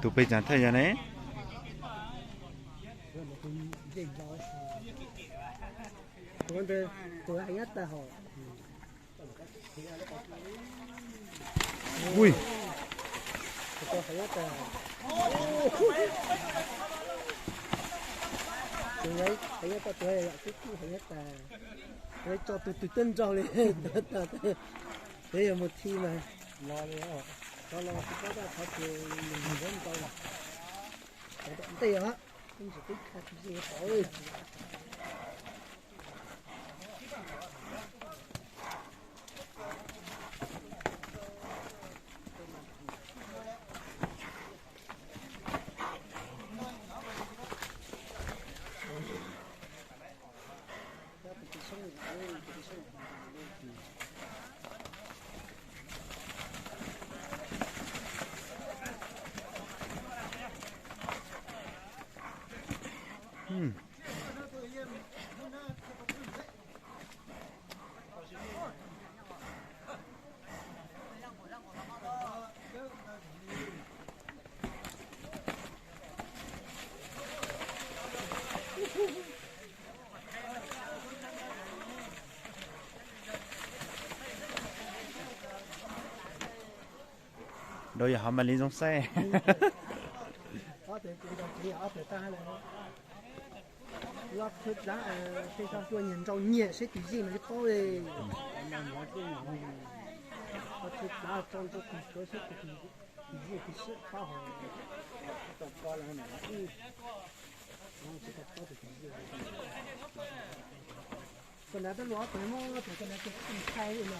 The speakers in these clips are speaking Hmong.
Tus pem tseem thawj yog ne. Tus ntawd, tus heev nyab tag hos. Ui. Tus heev nyab tag. Tus heev nyab tag, tus yam kub kub heev nyab tag. Tus tso tus twg twb nraug li. Tus yog mus thi mas los li os. Qhov los tsis paub dab qhov ces nws mus nrov ntau. Ntej os, twb ntsis twb kha tsis tau. Dau yog hov mam li zoo saib. Ob tug txiv ntawd txiv ob tug tag lawm. Los thwv dlav, tej zog tuaj nyias nrau nyias seb tus yij mas li paub li. Los thwv dlav tso nrau tus suav seb tus yij tus sib paub hos. Tsis tau paub tus yij. Tus nav peb luag ob tug muab tus tus nav tus tus ntxhais no.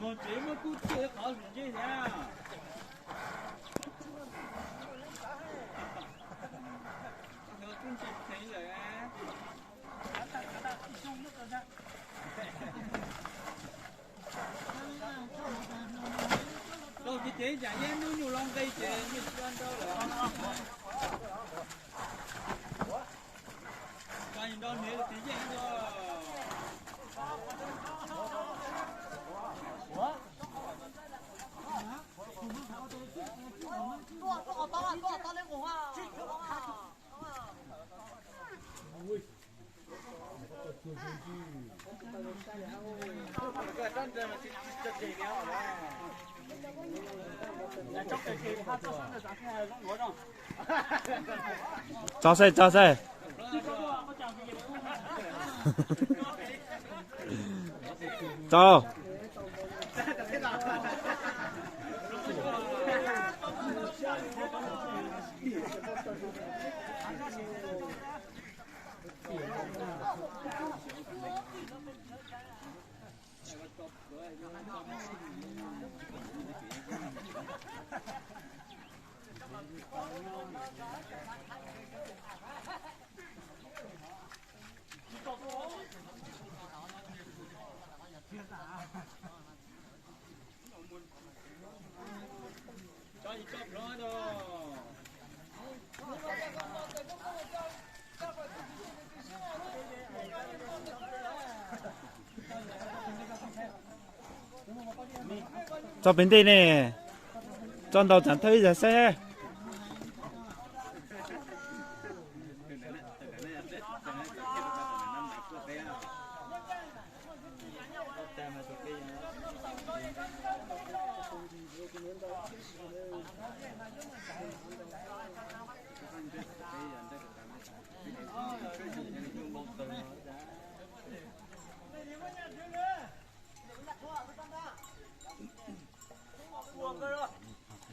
Mus tsev muab kub txij qhov sim ntsej thiab. Tau ces ces tsam yeeb hnub nyoog los nqi ces nws tsis nrau lawm. Tsis nrau niam tis yeej nrau. Tso saib, tso saib. Tso. Tso pem ntej ne, tso ntau tsav thawj ib zag saib.